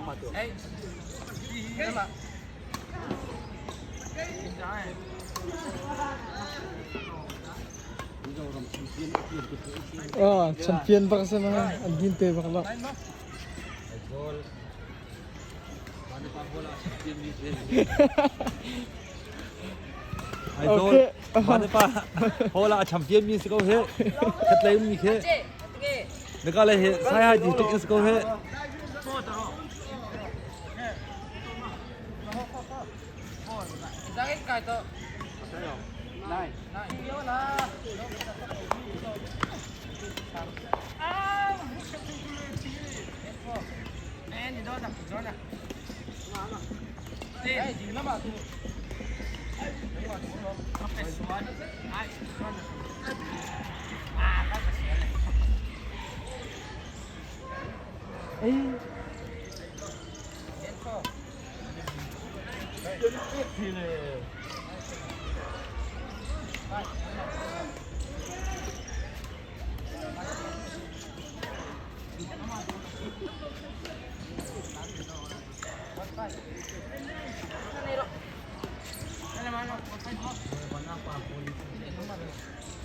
Ah, champion bak sa na an din te bak lo. Aizawl Vanapa hall ah a champion mi si ko he khatlei ummi khi Naka le he Saiha district in si ko he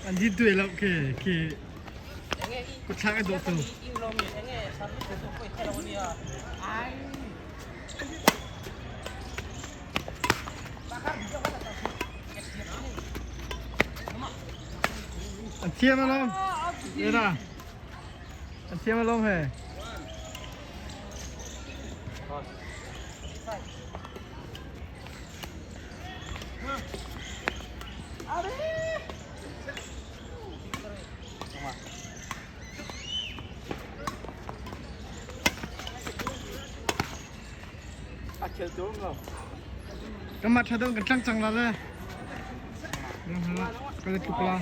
An din tu lo ke ke kuthlak a dawh tu. An thiam alawm. Ena. An thiam alawm he. Kan mah ṭha deuh kan tlang cang la le. Kan i tluk la.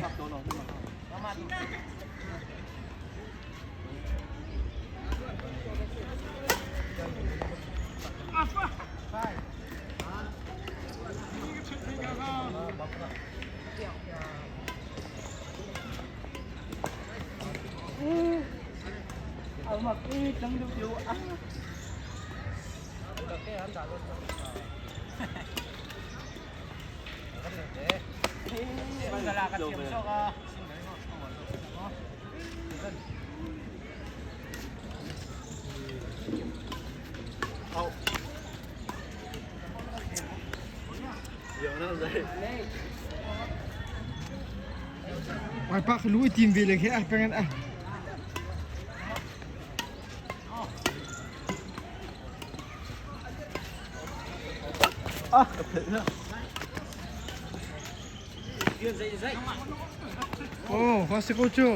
Pa kha lu i tim ve le khi ah pengen ah. Oh, hoa se ko chu.